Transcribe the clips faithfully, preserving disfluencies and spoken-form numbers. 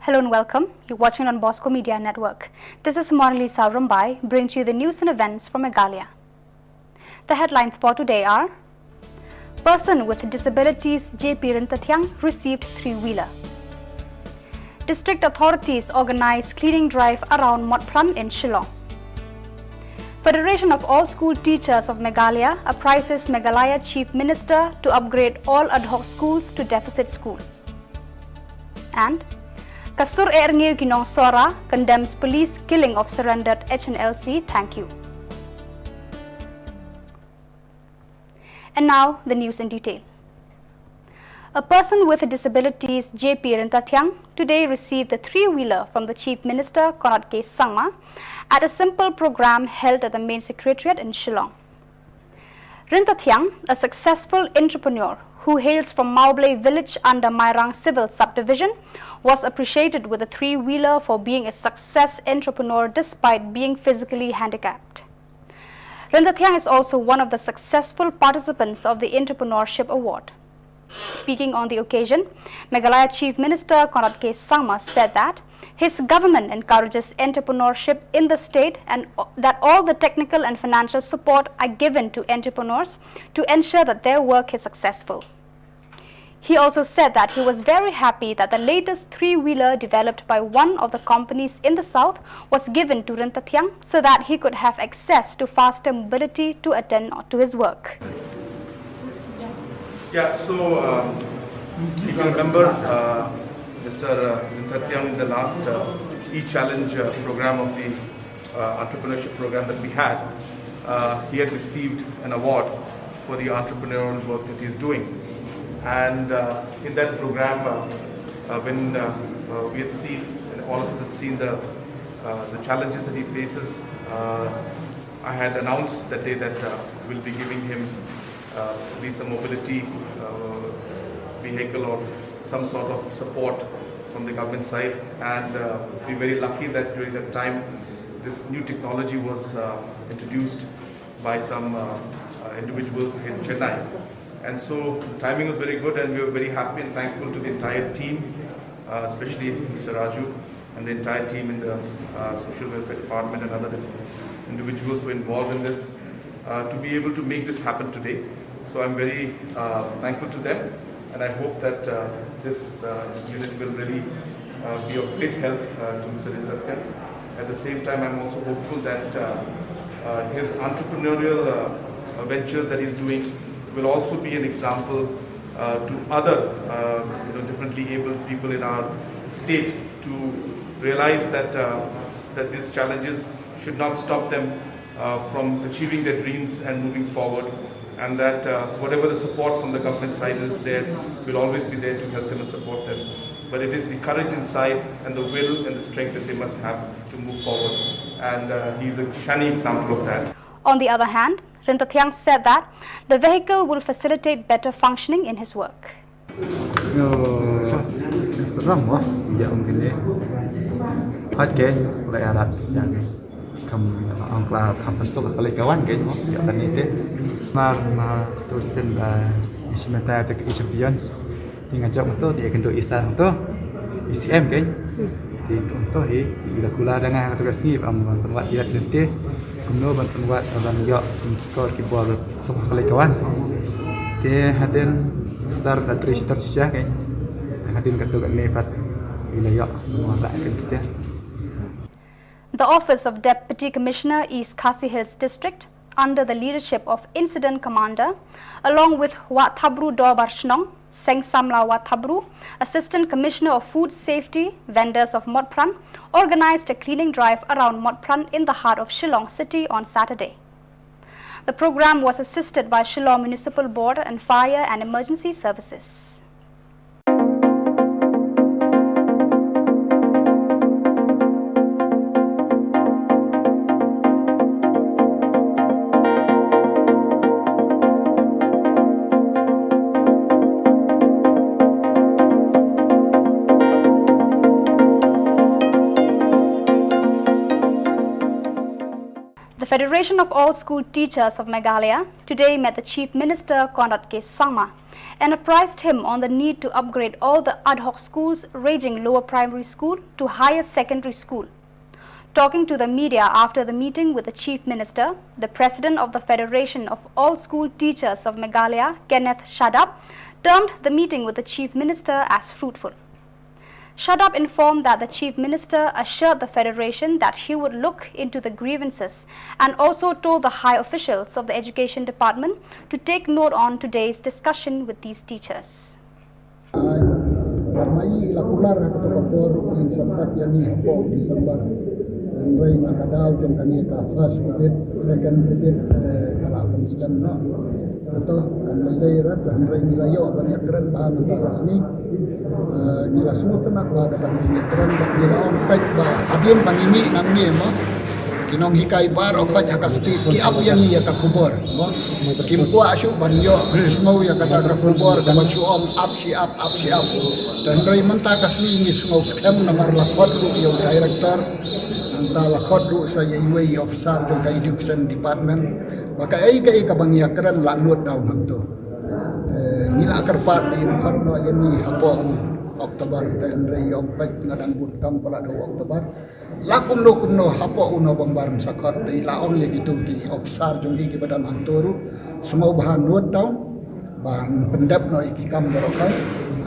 Hello and welcome. You're watching on Bosco Media Network. This is Monalisa Rumbai, bringing to you the news and events from Meghalaya. The headlines for today are: Person with disabilities J P Ryntathiang received three-wheeler. District authorities organize cleaning drive around Motphran in Shillong. Federation of All School Teachers of Meghalaya apprises Meghalaya Chief Minister to upgrade all ad hoc schools to deficit school. And ka sur e rngiew ki nong Sohra condemns police killing of surrendered H N L C thank you. And now, the news in detail. A person with disabilities, J P Ryntathiang, today received a three-wheeler from the Chief Minister, Conrad K Sangma, at a simple program held at the main secretariat in Shillong. Ryntathiang, a successful entrepreneur who hails from Mawblei village under Mairang Civil Subdivision, was appreciated with a three-wheeler for being a success entrepreneur despite being physically handicapped. Ryntathiang is also one of the successful participants of the Entrepreneurship Award. Speaking on the occasion, Meghalaya Chief Minister Conrad K Sangma said that his government encourages entrepreneurship in the state and o-, that all the technical and financial support are given to entrepreneurs to ensure that their work is successful. He also said that he was very happy that the latest three-wheeler developed by one of the companies in the south was given to Ryntathiang so that he could have access to faster mobility to attend to his work. Yeah, so, um, if you remember, uh, Mister, uh, Ryntathiang, in the last, uh, e-challenge, uh, program of the, uh, entrepreneurship program that we had, uh, he had received an award for the entrepreneurial work that he is doing. And, uh, in that program, uh, uh, when, uh, uh, we had seen, and all of us had seen the, uh, the challenges that he faces, uh, I had announced that day that, uh, we'll be giving him, uh, at least a mobility, uh, vehicle or some sort of support from the government side. And, uh, we're very lucky that during that time, this new technology was, uh, introduced by some, uh, uh, individuals in Chennai. And so the timing was very good, and we were very happy and thankful to the entire team, uh, especially Mister Raju and the entire team in the, uh, social welfare department and other individuals who were involved in this, uh, to be able to make this happen today. So I'm very, uh, thankful to them, and I hope that, uh, this, uh, unit will really, uh, be of great help, uh, to Mister Ryntathiang. At the same time, I'm also hopeful that, uh, uh, his entrepreneurial, uh, uh, ventures that he's doing will also be an example, uh, to other, uh, you know, differently abled people in our state to realize that, uh, that these challenges should not stop them, uh, from achieving their dreams and moving forward, and that, uh, whatever the support from the government side is there, will always be there to help them and support them. But it is the courage inside and the will and the strength that they must have to move forward. And, uh, he's a shining example of that. On the other hand, Ryntathiang said that the vehicle will facilitate better functioning in his work. Sngew, sngew stram mo, ïa ong kine. Hot ke, la ïarap ïa ke. Kam ong kla kam pasok ka lei kawan ke mo, ïa kane te. Mar ma tu sen ba isi mata te ki champions. Ti nga jok moto, ti kynduh i star moto. I C M ke. Ti moto hi, ila kula da nga tu ka sngi ba am ban wat ïa lente. Kumno ban pynwad ban ïoh kum ki kor ki bor suk ha ka lei kawan. Te hadien sar ka trei shitom shisha kein. Hadien katu kane pat ila ïoh ban wanrah kein kita. The Office of Deputy Commissioner East Khasi Hills District, under the leadership of Incident Commander, along with Wah Thabru Dorbar Shnong, Seng Samla Wah Thabru, Assistant Commissioner of Food Safety, vendors of Motphran, organized a cleaning drive around Motphran in the heart of Shillong city on Saturday. The program was assisted by Shillong Municipal Board and Fire and Emergency Services. The Federation of All School Teachers of Meghalaya today met the Chief Minister Conrad K Sangma and apprised him on the need to upgrade all the ad hoc schools ranging lower primary school to higher secondary school. Talking to the media after the meeting with the Chief Minister, the President of the Federation of All School Teachers of Meghalaya, Kenneth Shadap, termed the meeting with the Chief Minister as fruitful. Shadap informed that the Chief Minister assured the Federation that he would look into the grievances and also told the high officials of the Education Department to take note on today's discussion with these teachers. Ai, ba mai la kular ha kato ka por in sa pat ïa ngi hapoh December. Hynrei na ka daw jong kane ka first covid, second covid, eh, ka la pynslem noh. Kato kam lei lei ra, hynrei ngi la ïoh ban ïakren bha mynta ka sngi. Eh, ngi la sngewtynnat bha kata ka jingïakren, ba ngi la ong peit ba hadien ba ngi mih nangne mo, ki nonghikai baroh khoit ha ka state ki ap ïa ngi ïa ka khubor mo. Kim kwah shuh ban ïoh sngew ïa kata ka khubor kaba shu ong ap shi ap, ap shi ap. Te hynrei mynta ka sngi ngi sngew skhem namar la khot ruh ïa u director, nangta la khot ruh sa ïa iwei i officer jong ka education department ba kaei kaei kaba ngi ïakren la note down hangto. Eh, ngi la kyrpad ba in khot noh ïa ngi hapoh u October, te hynrei ïa ong peit nga dang bun kam palat ha u October. La kumno kumno hapoh u November yn sa khot, te i la ong ïa kito ki officer jong ngi kiba don hangto ruh, sngewbha note down ban pyndep noh ïa ki kam baroh khoit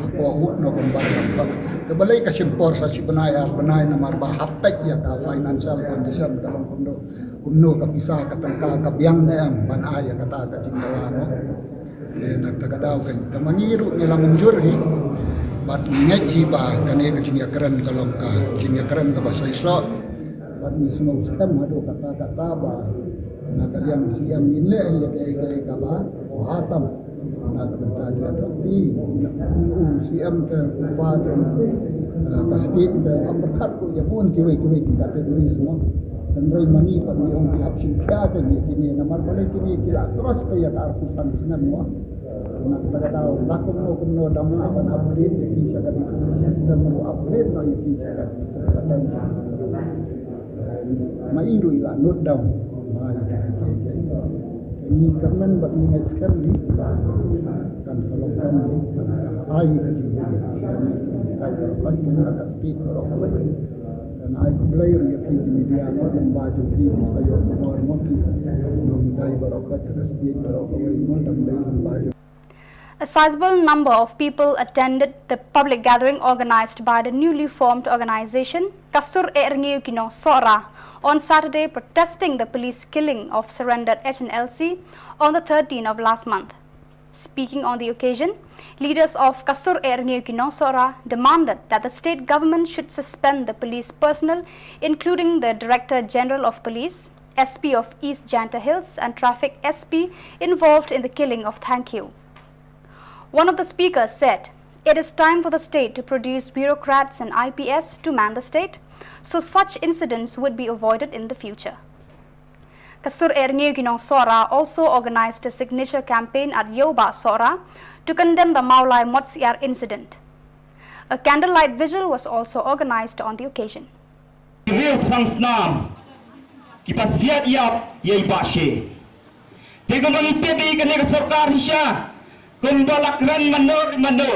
hapoh u November yn khot. Te balei ka shim por sa shi bnai ar bnai namar ba hap peit ïa ka financial condition ka long kumno, kumno ka pisa ka tyngka ka biang ne em ban ai ïa kata ka jingdawa mo. Eh, na kata ka daw kan, te ma ngi ruh ngi la mynjur hi. Bad ngi ngeit hi ba kane ka jingïakren ka long ka jingïakren kaba saisoh. Bad ngi sngewskhem haduh katta katta ba na ka liang C M ngin leh hi ïa kaei kaei kaba bha tam na ka bynta ki adoptee. U C M te u pa jong, eh, ka state te u ap pyrkhat ruh ïa bun kiwei kiwei ki categories mo. Hynrei ma ngi pat ngi ong ki hap shim khia kein ïa kine namar balei kine ki la cross te ïa ka arphew san snem mo. Na kata ka daw la kumno kumno dang lah ban upgrade ïa ki sha ka education system ruh, upgrade noh ïa ki sha ka education system. Ma i ruh i la note down. Ma i ruh i la note down. Ngi kyrmen bad ngi ngeit skhem ngi ba kan sa long kam ngi ai ka jinghikai baroh khoit, kan ka state baroh khoit. Kan ai khublei ruh ïa phi ki media mo, lem ba jong phi ki sa ïoh nongor mo, ki nonghikai baroh khoit ka state baroh khoit mo, dang lei lem ba jong A sizable number of people attended the public gathering organized by the newly formed organization, Ka Sur Eh Rngiew Ki Nongsohra, on Saturday, protesting the police killing of surrendered H N L C on the thirteenth of last month. Speaking on the occasion, leaders of Ka Sur Eh Rngiew Ki Nongsohra demanded that the state government should suspend the police personnel, including the Director General of Police, S P of East Jaintia Hills, and Traffic S P involved in the killing of Thang Kiew. One of the speakers said, "It is time for the state to produce bureaucrats and I P S to man the state, so such incidents would be avoided in the future." Ka Sur Eh Rngiew Ki Nongsohra also organized a signature campaign at Yeobah Sohra to condemn the Mawlai Motsiar incident. A candlelight vigil was also organized on the occasion. Ki riew thrang snam, kiba siat ïap ïa i Bah She. Te kumba ngi tip ïa kane ka sorkar shisha, kumba la kren mano mano,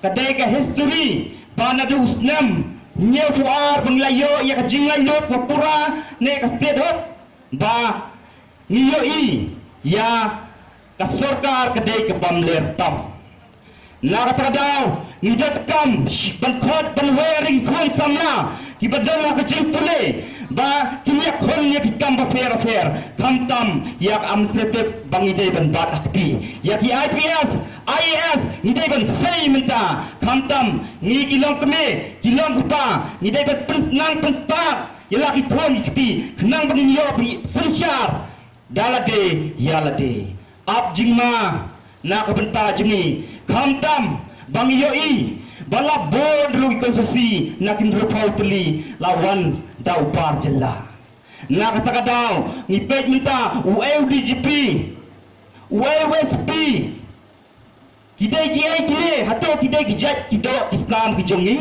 ka dei ka history ba naduh u snem hynñiewphew ar ba ngi la ïoh ïa ka jinglaitluid ba pura ne ka statehood, ba ngi ïohi ïa ka sorkar ka dei ka bym ler tam. Na kata ka daw ngi donkam ban khot ban wer ïa ki khun samla kiba don ha ka jingpule ba kin ïakhun ïa ki kam bapher bapher, khamtam ïa ka administrative ba ngi dei ban bat ha kti. Ïa ki I P S, I A S ngi dei ban sei mynta, khamtam ngi ki longkmie ki longkpa ngi dei ban pynnang pynstad ïa la ki khun ki kti khnang ba ngin ïoh ban synshar da lade ïa lade. Ap jingma na ka bynta jong ngi, khamtam ba ngi ïohi ba la bun ruh ki konstituensi na ki hynriewphew tylli la wan da u bar jylla. Na kata ka daw ngi peit mynta uei u D G P, uei u S P, ki dei kiei kine, hato ki dei ki jait ki doh ki snam ki jong ngi?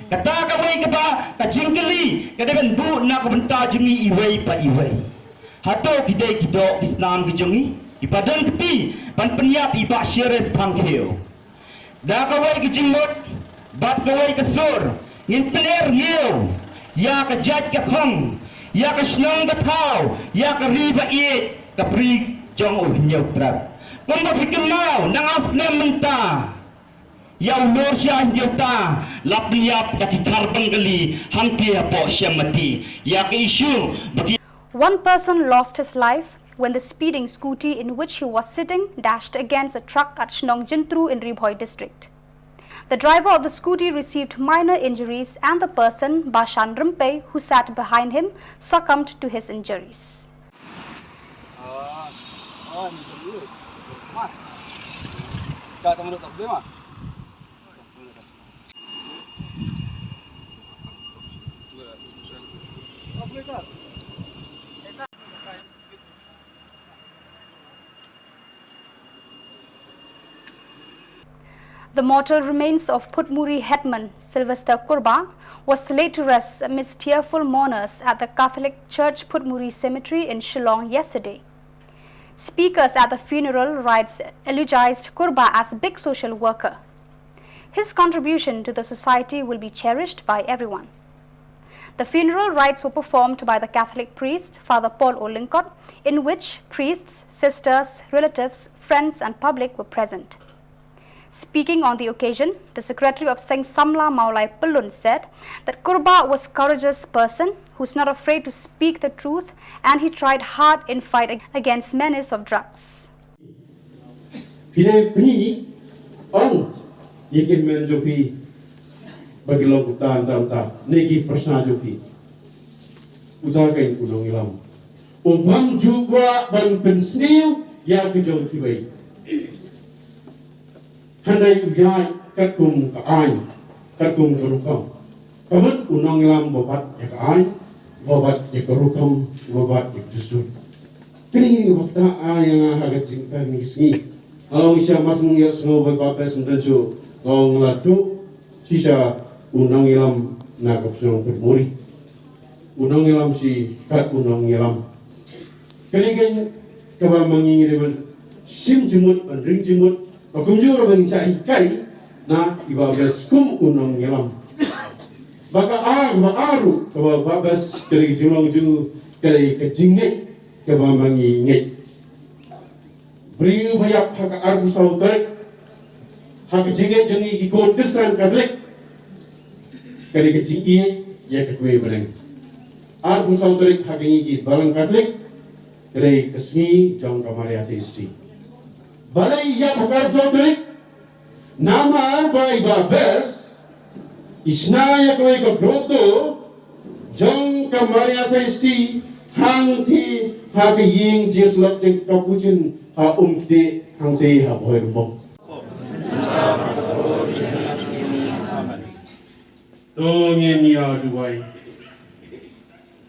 Kata kawei kaba ka jingkylli ka dei ban buh na ka bynta jong ngi iwei pa iwei. Hato ki dei ki doh ki snam ki jong ngi? Kiba don kti ban pynïap i Bah Sheres Thangkhiew. Da kawei ka jingmut bad kawei ka sur, ngin pynïar ngiew ïa ka jait ka khong, ïa ka shnong ka thaw, ïa ka ri ba ïeit, ka bri jong u Hynñiewtrep. Kumba phi kynmaw, nang ar snem mynta, ïa u Norshiah Hynñiewta la pynïap da ki khar Bengali hangtei hapoh Shyamati. Ïa ka issue ba ki One person lost his life when the speeding scooty in which he was sitting dashed against a truck at Shnong Jyntru in Ri Bhoi district. The driver of the scooty received minor injuries and the person, Bashan Rympei, who sat behind him, succumbed to his injuries. The mortal remains of Phutmuri headman Sylvester Kurbah was laid to rest amidst tearful mourners at the Catholic Church Phutmuri Cemetery in Shillong yesterday. Speakers at the funeral rites eulogized Kurbah as big social worker. His contribution to the society will be cherished by everyone. The funeral rites were performed by the Catholic priest, Father Paul Olyngkot, in which priests, sisters, relatives, friends, and public were present. Speaking on the occasion, the secretary of Seng Samla Mawlai Pyllun said that Kurbah was courageous person who's not afraid to speak the truth, and he tried hard in fight ag-, against menace of drugs. Phi dei phi ong ïa ki hynmen jong phi ba ki long uta uta uta ne ki pyrsa jong phi. Uta ka u nongïalam. Um bam ju kwah ban pynsniew ïa ki jong kiwei. Hynrei u ïaid katkum ka aiñ, katkum ka rukom. Ka mut u nongïalam ba bat ïa ka aiñ, ba bat ïa ka rukom, ba bat ïa ka dustur. Kane ka bynta ai ïa nga ha ka jingkyrmen ka sngi. Nga ong sha mar shu ïohsngew ba ba best ngan shu, nga ong nga la tuh shisha u nongïalam na ka shnong Phutmuri. U nongïalam shi kat u nongïalam. Kane ka kaba ma ngi ngi dei ban shim jingmut, ban ring jingmut, ba kumjuh ruh ba ngin sa hikai na i Bah Best kum u nongïalam. Ba ka ar, ba ar ruh kaba Bah Best ka dei ka jinglong jong u, ka dei ka jingngeit kaba ma ngi ngeit. Briew ba ïap ha ka arphew saw tarik ha ka jingngeit jong ngi ki khun Khristan Katholik, ka dei ka jingïeit ïa ka kmie bneng. Arphew saw tarik ha ka ngi ki balang Katholik ka dei ka sngi jong ka Maria Theisotti. Balei ïap ha ka arphew saw tarik? Namar ba i Bah Best i shna ïa kawei ka grotto jong ka Maria Theisotti hangtei ha ka ïing jingïasyllok jong ka Capuchin ha Umkdih hangtei ha Bhoirymbong. To ngin ïa duwai.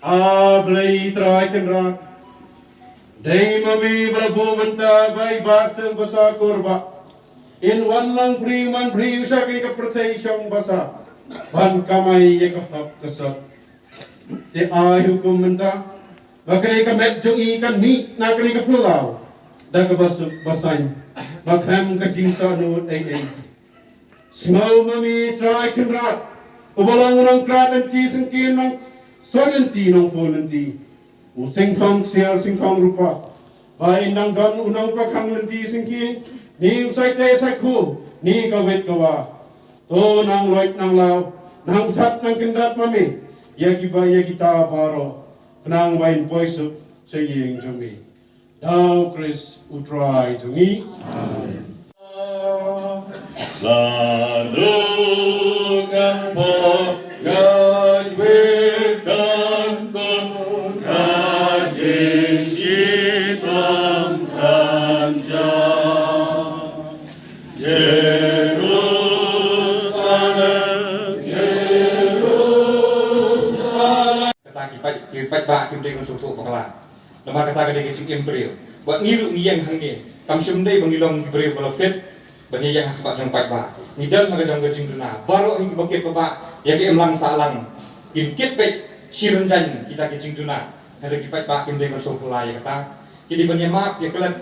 A Blei Trai Kynrad, dei ma me ba la buh bynta ba i Bah Sylvester Kurbah in wan lang briew man briew sha kane ka pyrthei shong basa ban kamai ïa ka hok ka sot. Te ai hukum mynta ba kane ka met jong i kan mih na kane ka phyllaw da kaba suk ba saiñ, ba khlem ka jingsngewthuh ei ei. Sngew ma me Trai Kynrad, uba long u nongkrat lynti syngkien, nongsoh lynti, nongpule lynti, u sengkhong ksiar sengkhong rupa, ba in dang don u nongpakhang lynti syngkien, ne u saitei saikhu, ne ka wit ka wa. To nang loit nang law, nang that nang kyndat ma me ïa kiba, ïa kita baroh, khnang ba in poi suk sha ïing jong me. Da u Khrist u Trai jong ngi. Amen. Kata ki pait, ki paidbah kim dei ban sngewthuh bakla. Namar kata ka dei ka jingim briew. Bad ngi ruh ngi ïeng hangne. Kam shym dei ba ngi long ki briew ba la fit ban ïeng ha khmat jong paidbah. Ngi don ha ka jong ka jingduna. Baroh hi kiba kit paidbah ïa ka imlang sahlang. Kim kit beit shi rynjang kita ki jingduna. Hynrei ki paidbah kim dei ban sngewphylla ïa kata. Ki dei ban ïa map ïa klet.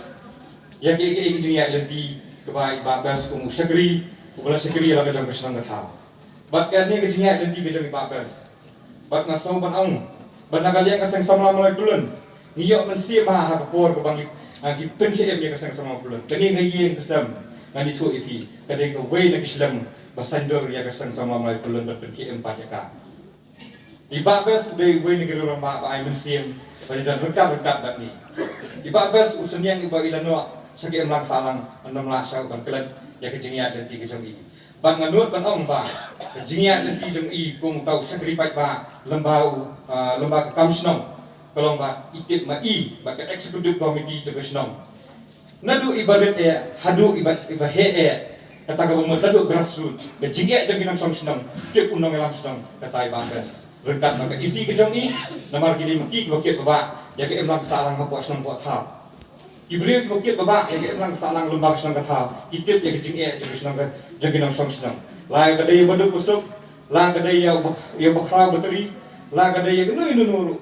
Ïa ka, ka, ka jingïaid lynti kaba i Bah Best kum u shakri, uba la shakri ïa la ka jong ka shnong ka thaw. Bad kane ka jingïaid lynti ka jong i Bah Best, bad nga sngew ban ong ba na ka liang ka Seng Samla Mawlai Pyllun ngi ïoh mynsiem ha, ha ka por kaba ngi, ah, ngi pynkhie im ïa ka Seng Samla Mawlai Pyllun. Kane ka ïing ka sem, ngan ïathuh ïa phi, ka dei kawei na ki shlem ba saiñdur ïa ka Seng Samla Mawlai Pyllun ban pynkhie im pat ïa ka. I Bah Best u dei uwei na ki rangbah ba ai mynsiem ba ngi don ryngkat ryngkat bad ngi. I Bah Best u synñiang uba i la noh sha ka imlang ka sahlang, ym lah shuh ban klet ïa ka jingïaid lynti ka jong i. Bad nga nud ban ong ba ka jingïaid lynti jong i kum uta u shakri paidbah lyngba u, ah, lyngba ka kam shnong, ka long ba i tip ma i bad ka executive committee jong ka shnong. Naduh iba rit eh haduh iba, iba heh eh, kata kaba mut naduh grassroot, ka jingeh jong ki nongshong shnong, tip u nongïalam shnong, kata i Bah Best. Ryngkat bad ka E C ka jong i, namar ki dei ma ki kiba kit ba bah ïa ka imlang ka sahlang hapoh shnong hapoh thaw. Ki briew kiba kit ba bah ïa ka imlang ka sahlang lyngba ka shnong ka thaw, ki tip ïa ka jingeh jong ka shnong ka, jong ki nongshong shnong. La ka dei ïa ba duk ba suk, la ka dei ïa ba, ïa ba khraw ba tari, la ka dei ïa kano kano ruh.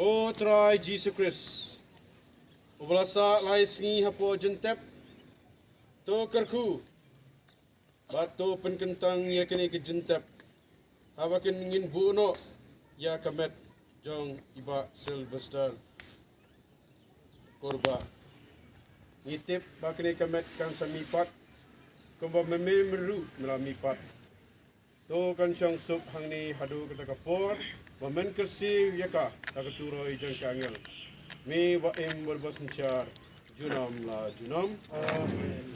Ko Trai Jisu Khrist, uba la sah lai sngi hapoh jingtep, to kyrkhu bad to pynkyntang ïa kane ka jingtep, haba kin ngin buh noh ïa ka met jong i Bah Sylvester Kurbah. Ngi tip ba kane ka met kan sa mihpat, kumba ma me ruh me la mihpat. To kan shong suk hangne haduh kata ka por ba men kyrsiew ïa ka da ka turoi jong ka angel. Me ba im bad ba synshar junom la junom. Amen.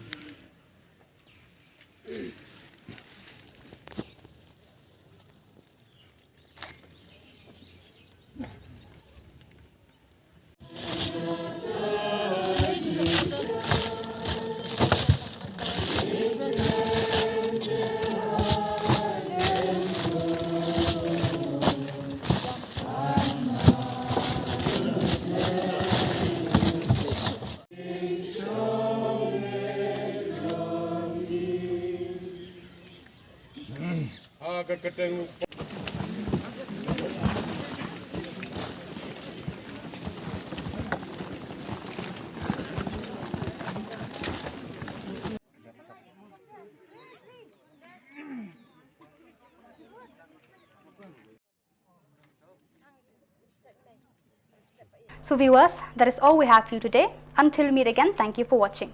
So viewers, that is all we have for you today. Until we meet again, thank you for watching.